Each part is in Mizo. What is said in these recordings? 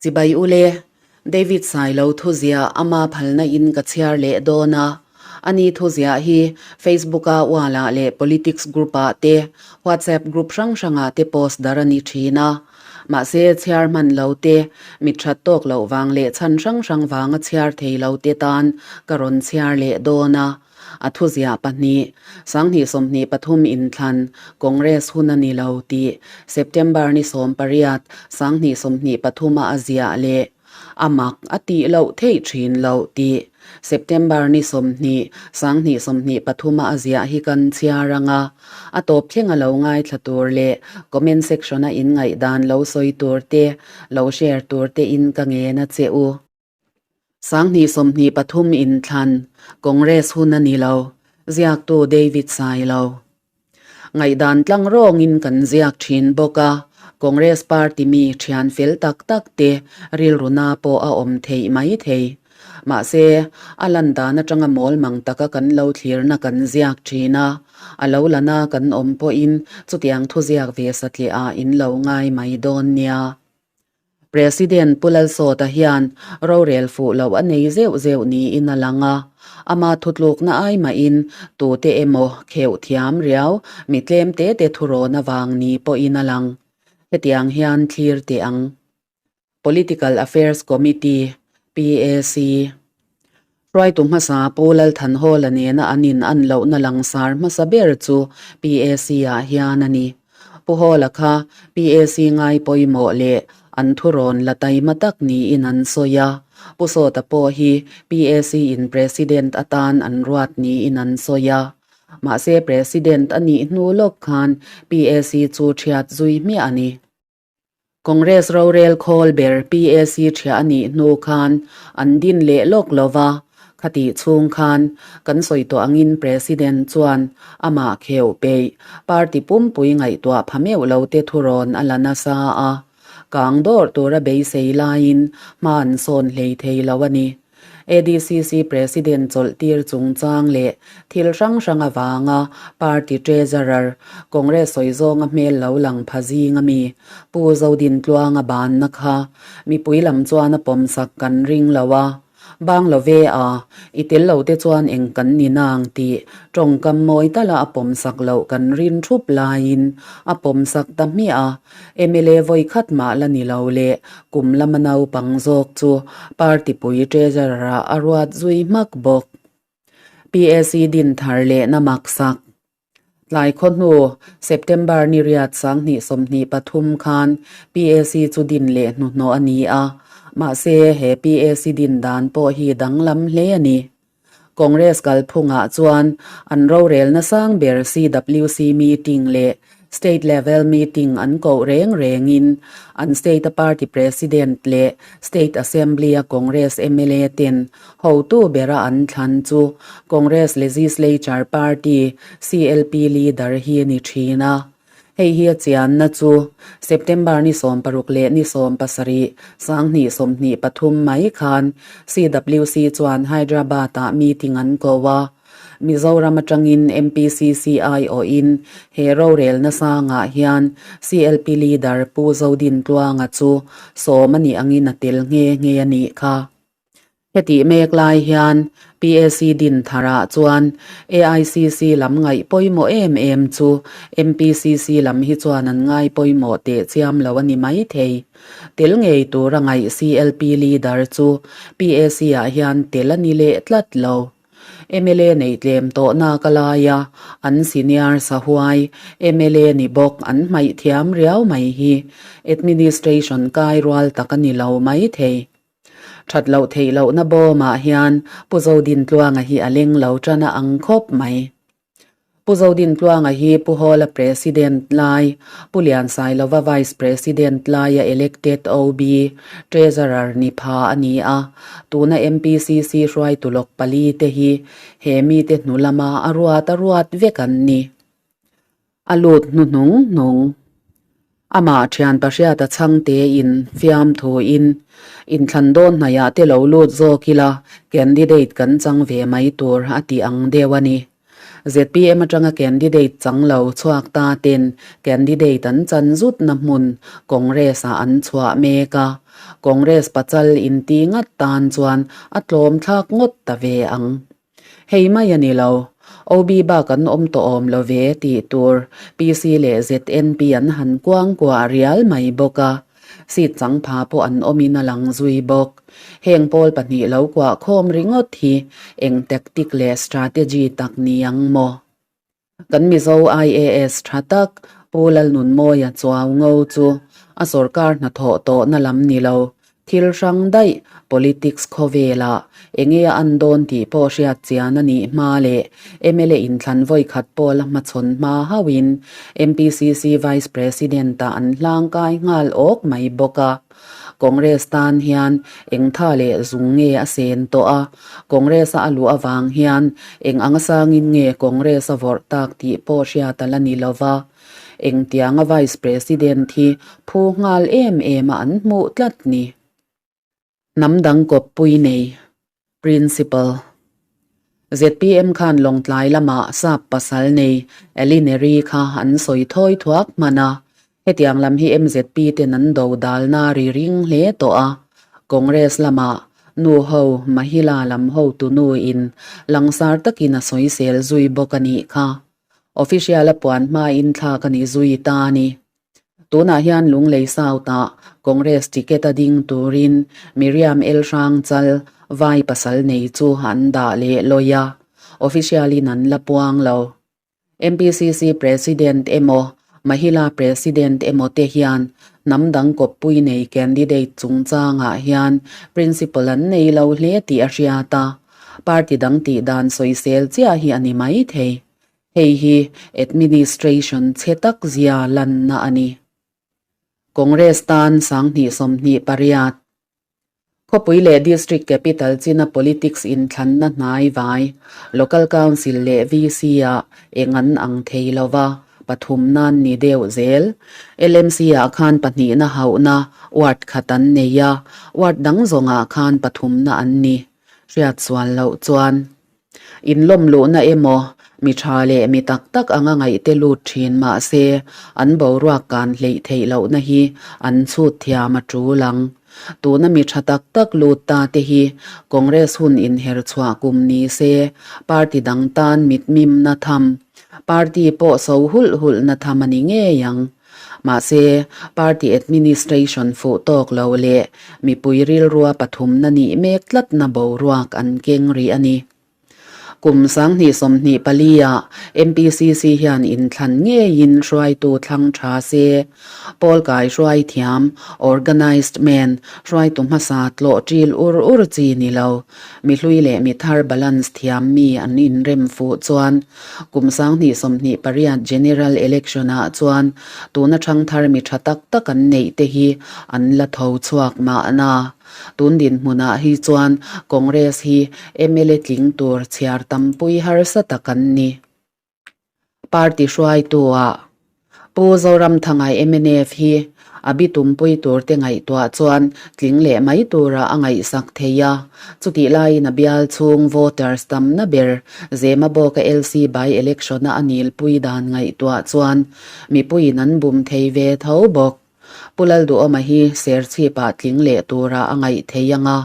Chibai ule, David Sailo thuziah ama phalna in ka chhiar leh dawn a. Ani thuziah hi Facebook a wall-ah leh politics group-ah te, WhatsApp group hrang hrangah te post dar a ni thin a. Mahse, chhiar hman lo te, mit that tawk loh vang leh chhan hrang hrang vanga chhiar thei lo te tan ka rawn chhiar leh dawn a. A thuziah pahnih, 2023 inthlan, Congress hun a ni lo tih September ni 18, 2023 a a ziah leh a mak a tih loh theih thin loh tih September ni 20, 2023 a a ziah hi kan chhiar ang a, a tawp thleng a lo ngaithla tur leh comment section a inngaihdan lo sawi tur te, lo share tur te in ka ngen a che u. 2023 inthlan Congress hun a ni lo, ziaktu David Sailo. Ngaihdan tlang rawngin kan ziak thin bawk a, Congress party mi thian fel tak tak te rilru na pawh a awm theih mai thei. Mahse, a lan dan atanga mawl mang taka kan lo thlirna kan ziak thin a, a lo la na kan awm pawhin chutiang thuziak ve satliah ah in lo ngai mai dawn nia. President Pu Lalsawta hian rorel fuh loh a nei zeuh zeuh niin a lang a, ama thutlukna ai mahin tute emaw kheuh thiam riau mi tlem te te thurawn avang ni pawhin a lang. Hetiang hian thlir teh ang. Political Affairs Committee, PAC, Hruaitu hmasa Pu Lalthanhawla nena an in an lohna langsar hmasa ber chu PAC-ah hian a ni. Pu Hawla kha PAC ngai pawimawh leh an thurawn la taima tak niin an sawi a. Pu Sawta pawh hi PAC-in President atan an ruat niin an sawi a. Mahse President a nih hnu lawk khan PAC chu thiat zui hmiah a ni. Congress rorel khawl ber PAC thiah a nih hnu khan an din leh lawk lo va, khatih chhung khan kan sawi tawh angin President chuan amah kheuh peih party pumpui ngaihtuah pha meuh lo te thurawn a la nasa a, kang dawrh tura beisei laiin hma an sawn hlei thei lo a ni. ADCC President chawlhtir chungchang leh thil hrang hrang avanga Party Treasurer, Congress sawi zawnga hmel lo lang pha zing ami Pu Zodintluanga banna kha mipui lam chuan a pawmsak kan ring lo a, bang lo ve a, i tel lo te chuan eng kan ni nang tih tawngkam mawi tala a pawmsak loh kan rin thup laiin a pawmsak ta hmiah a. Mla vawi khat mah la ni lo leh kum lama naupang zawk chu party pui treasurer-ah a ruat zui hmak bawk. PAC din thar lehna maksak. Tlai khaw hnu September ni riat 2023 khan PAC chu din leh hnuhnawh a ni a, mahse he PAC din dan pawh hi danglam hle a ni. Congress kalphungah chuan an rorelna sang ber CWC meeting leh State level meeting an koh reng rengin an state-a party president leh State Assembly-a Congress mla ten hotu bera an thlan chu Congress Legislature Party, CLP, leader hi a ni thin a. Hei hi a chianna chu September ni 60 leh ni 70, 2023 mai khan CWC chuan Hyderabad-ah meeting an ko a. Mizoram atangin MPCC aiawhin he rorelna sangah hian CLP leader Pu Zodintluanga chu sawm a nih angin a tel nghe nghe a nih kha. Hetih mek lai hian PAC din tharah chuan AICC lam ngaih pawimawh em em chu MPCC lam hi chuan an ngai pawimawh teh chiam lo a ni mai thei. Tel ngei tura ngaih CLP leader chu PAC ah hian tel a ni leh tlat lo. Mla neih tlem tawhna ka lai a, an senior sahuai mla ni bawk an hmaih thiam riau mai hi administration kai rual tak a ni lo mai thei. That loh theih lohna bawmah hian Pu Zodintluanga hi a leng lo tan a ang khawp mai. Pu Zodintluanga hi Pu Hawla President lai, Pu Liansailova Vice President laia elected OB, Treasurer ni pha a ni a. Tuna MPCC hruaitu lawk pali te hi he mite hnu lama a ruat a ruat vek an ni. A lut hnuhnung hnung. Amah thian pahriata chhangte in fiamthu in inthlan dawn hnaihah te lo lut zawk ila candidate kan chang ve mai tur a tih ang deuh a ni. Zpm atanga candidate chang lo chhuak ta ten candidate an chan zutna hmun Congress ah an chhuah mek a. Congress pachal inti ngat tan chuan a tlawm thlak ngawt ta ve ang. Hei mai a ni lo. OB bak an awm tawh awm lo ve tih tur PC leh ZNP an han kuang kuah rial mai bawk a. Seat changpha pawh an awmin a lang zui bawk. Heng pawl pahnih lo kuah khawm ringawt hi eng tactic leh strategy tak ni ang maw? Kan Mizo IAS tha tak Pu Lalnunmawia Chuau Ngo chu a sorkar hnathawh tawhna lam ni lo, thil hrang daih politics khawvelah enge a an dawn tih pawh hriat chian a nih hma leh mla inthlan vawi khat pawh la hmachhawn hma hauhin MPCC Vice President-ah an hlangkai nghal awk mai bawk a. Congress tan hian eng tha leh zung nge a sen tawh a, Congress a a luh avang hian eng anga sangin nge Congress a vawrh tak tih pawh hriat a la ni lo va. Engtianga Vice President hi phu nghal em em a an hmuh tlat ni. Hnam dang kawppui nei, Principal. Zpm khan Lawngtlai lamah sap pasal nei Alinary kha an sawi thawi thuak hman a, hetiang lam hi mzp ten an do dalna ri ring hle tawh a, Congress lamah nu ho Mahila lam hotu nu in langsar takin a sawisel zui bawk a nih kha. Official a puan hmain thlak a ni zui ta a ni. Tunah hian Lunglei South-ah Congress ticket a ding turin Miriam El Hrangchal vai pasal nei chu an dah leh lawi a, official-in an la puang lo. MPCC President emaw Mahila President emaw te hian hnam dang kawppui nei candidate chungchangah hian principle an nei lo hle tih a hriat a, party dang tih dan sawisel chiah hi a ni mai thei. Hei hi administration chhe tak zia lanna a ni. Congress tan 2028. Khawpui leh District Capital china politics inthlanna hnai vai, Local Council leh VC ah eng an ang thei lova, pathum nan ni deuh zel. LMC ah khan pahnihna hauhna ward khat an nei a, ward dang zawngah khan pathumna an ni. Hriat sual loh chuan. Inlawm luhna emaw, mi tha leh mi tak tak anga ngaihte lut thin mah se, an boruak kan hleih theih lohna hi an chhut thiam a tul ang. Tuna mi tha tak tak lut ta te hi Congress hun inher chhuah kum ni se, party dang tan mitmimna tham, party pawh so hulh hulhna tham a ni ngei ang. Mahse, party administration fuh tawk lo leh mipui rilrua pathumna nih mek tlatna boruak an keng rih a ni. Kum 2024 ah MPCC hian inthlan ngeiin hruaitu thlang tha se, Pawl kai hruai thiam, organised man, hruaitu hmasa tlawh ṭil ur ur chi ni lo, mi hlui leh mi thar balance thiam mi an inrem fuh chuan Kum 2028 General Election ah chuan tuna thangthar mi tha tak tak an neih te hi an la tho chhuak mahna. Tun dinhmunah hi chuan Congress hi mla tling tur chhiar tampui harsa tak an ni. Party hruaitu ah Pu Zoramthanga mnf hi a bitumpui tur te ngaihtuah chuan tling leh mai tura a ngaihsak thei a. Chutih laiin a bial chhung voters tamna ber Zemabawka LC by election-a a nilpui dan ngaihtuah chuan mipuiin an bum thei ve tho bawk. Pu Lalduhawma hi Serchhipah tling leh tura a ngaih thei ang a,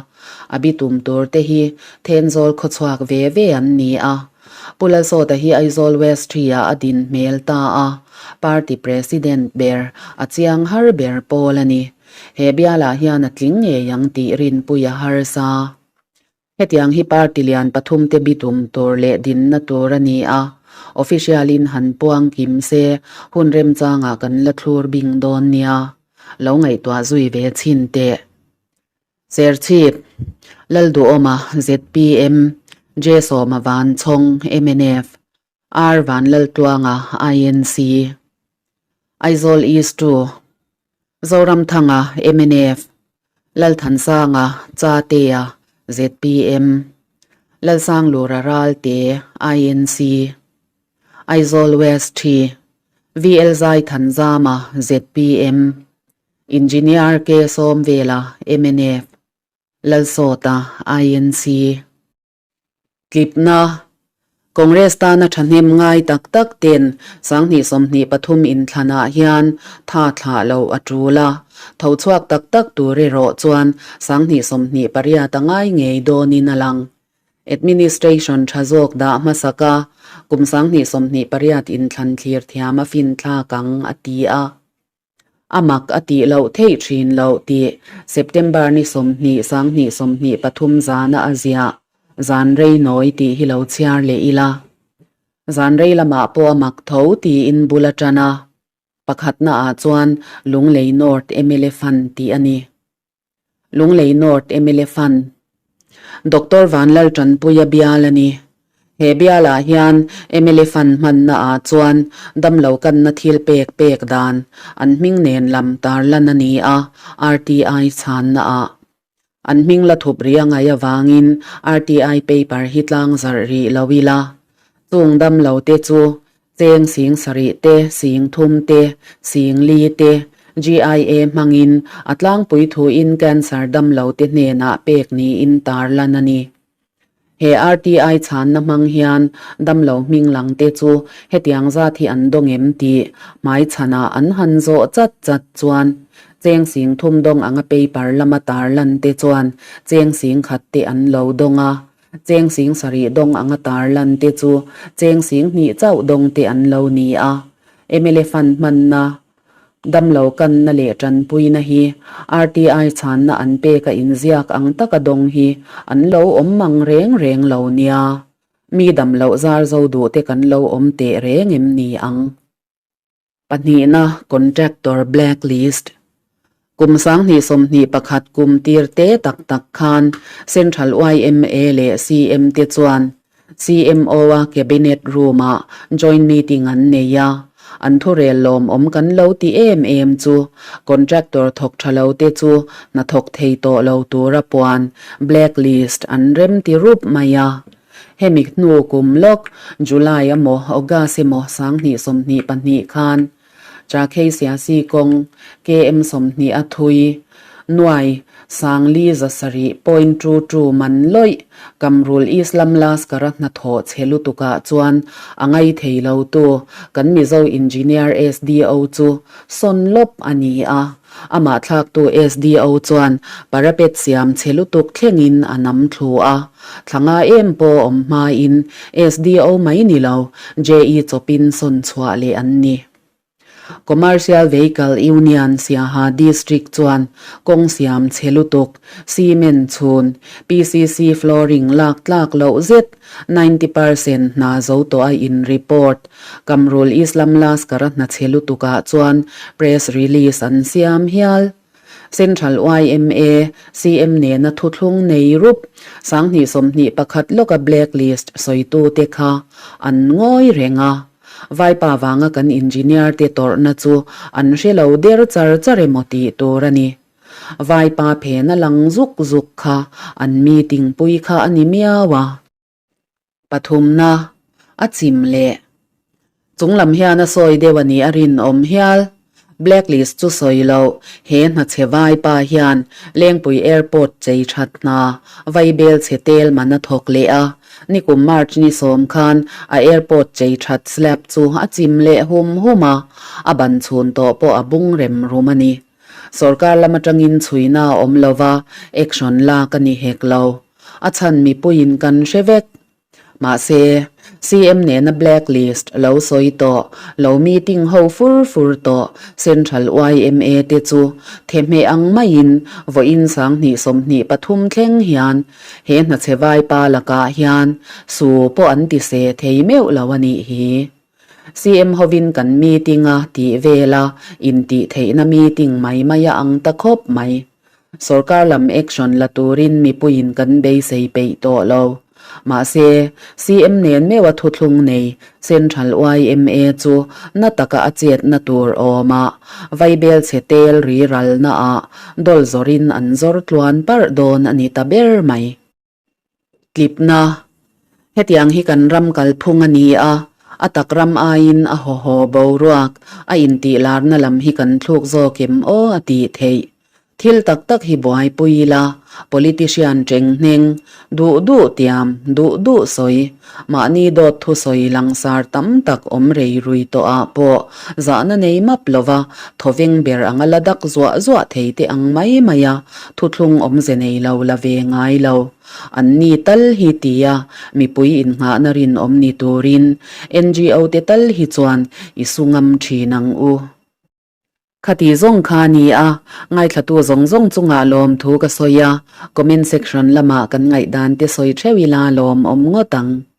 a bitum tur te hi Thenzawl khawchhuak ve ve an ni a. Pu Lalsawta hi Aizawl West Tree-ah a din hmel ta a, party president ber a chiang har ber pawl a ni. He bialah hian a tling ngei ang tih rinpui a harsa. Hetiang hi party lian pathumte bitum tur leh dinna tur a ni a, official-in han puang kim se hun remchangah kan la thlur bing dawn nia. Lo ngaihtuah zui ve chhin teh. Serchhip, Lalduhawma, zpm, J Sawma Vanchhawng, mnf, R Vanlaltluanga, INC, Aizawl East 2, Zoramthanga, mnf, Lalthansanga, Chatea, zpm, Lalsanglura Ralte, INC, Aizawl West 3, VL Zaithanzama, zpm, Engineer K Sawmvela, mnf, Lalsawta, INC. Tlipna, Congress tana thahnem ngai tak tak ten 2023 inthlanah hian tha thlah loh a tul a, tho chhuak tak tak tur erawh chuan 2028 a ngai ngei dawnin a lang. Administration tha zawk dah hmasak a, kum 2028 inthlan thlir thiam a finthlak ang, a ti a. A mak a tih loh theih thin loh tih September ni 20 2023 zana a ziah zan rei nawi tih hi lo chhiar leh ila. Zan rei lamah pawh a mak tho tiin bul a tan a, pakhatna ah chuan Lunglei North mla Fund tih a ni. Lunglei North mla Fund Doctor Vanlal Tanpuia bial a ni. He bialah hian mla Fund hmanna ah chuan damlo kanna thil pek pek dan an hming nen lam tarlan a ni a, RTI chhanna ah. An hming la thup rih a ngaih avangin RTI paper hi tlang zarh rih lo ila. Chung damlo te chu Cheng sing sarih te, sing thum te, sing li te, GIA hmangin a tlangpui thuin cancer damlo te hnenah pek niin tarlan a ni. He RTI chhanna hmang hian damlo hming lang te chu hetiang zat hi an dawng em tih hmaichhanah an han zawh chat chat chuan cheng sing thum dawng anga paper lama tarlan te chuan cheng sing khat te an lo dawng a. Cheng sing sarih dawng anga tarlan te chu cheng sing hnih chauh dawng te an lo ni a. Mla Fund hmanna, damlo kanna leh tanpuina hi RTI chhanna an pek a inziak ang taka dawng hi an lo awm mang reng reng lo nia. Mi damloh zar zo duh te kan lo awm teh reng em ni ang? Pahnihna Contractor Blacklist Kum 2021 kum tir te tak tak khan Central yma leh CM te chuan CMO a Cabinet Room-ah Joint Meeting an nei a, an thurel lawmawm kan lo ti em em chu Contractor thawk tha lo te chu hnathawk thei tawh lo tura puan Blacklist an rem ti rup mai a. Hemi hnu kum lawk, July emaw August emaw 2022 khan Chakhei Siasi kawng KM 20 a thui nuai Sangli zasarih point two two man lawih Kamrul Islam Laskar a hnathawh chhe lutukah chuan a ngai thei lo tu kan Mizo Engineer SDO chu sawn lawp a ni a. Amah thlaktu SDO chuan parapet siam chhe lutuk thlengin a nam thlu a, thla nga em pawh awm hmain SDO mai ni lo, JE chawpin sawn chhuah leh an ni. Commercial Vehicle Union Siaha District chuan kawng siam chhe lutuk, cement chhun, PCC flooring lak tlak loh zet 90% hna zo tawh a in report. Kamrul Islam Laskar a hna chhe lutukah chuan press release an siam hial. Central yma CM nena thuthlung nei rup 2021 lawka blacklist sawitute kha an ngawi reng a. Vaipa vanga kan engineer te tawrhna chu an hre lo der char char emaw tih tur a ni. Vaipa phena lang zuk zuk kha an meeting pui kha a ni miau a. Pathumna, a chim leh. Chung lam hian a sawi deuh a nih a rinawm hial. Blacklist chu sawi loh, he hna chhe vaipa hian Lengpui Airport chei that hna vaibel chhe tel man a thawk leh a. Nikum March ni sawm khan a airport chei that slab chu a chim leh hum hum a, a ban chhun tawh pawh a bung rem rum a ni. Sorkar lam atangin chhuina a awm lo va, action lak a ni hek lo. A chhan mipuiin kan hre vek. Mahse, CM nena black list lo sawi tawh, lo meeting ho fur fur tawh Central yma te chu thehmeh ang maiin vawiin 2023 thleng hian he hnachhe vaipa lakah hian su pawh an ti se thei meuh lo a nih hi. CM hovin kan meeting a tih vela intih theihna meeting mai mai a ang ta khawp mai. Sorkar lam action la turin mipuiin kan beisei peih tawh lo. Mahse, CM nen meuha thuthlung nei Central yma chu na taka a chetna tur awmah vaibel chhe tel ri ralnaah dawl zawrin an zawr tluan parh dawn a ni ta ber mai. Tlipna, Hetiang hi kan ram kalphung a ni a, a tak ram aiin a hawhaw boruak a intihlarna lam hi kan thluk zawk em aw a tih theih. Thil tak tak hi buaipui ila, politician cheng hneng, duh duh tiam, duh duh sawi, mahni dawt thusawi langsar tam tak awm rei rui tawh ah pawh zahna nei map lova thawveng ber anga la dak zuah zuah thei te ang mai mai a, thuthlung awmze nei lo la ve ngai lo. An ni tal hi tia mipui innghahna rinawm ni turin NGO te tal hi chuan i su ngam thin ang u. Khati zawng kha a ni a, ngaithlatu zawng zawng chungah lawmthu ka sawi a, comment section lamah kan ngaihdan te sawi theuh ila lawmawm ngawt ang.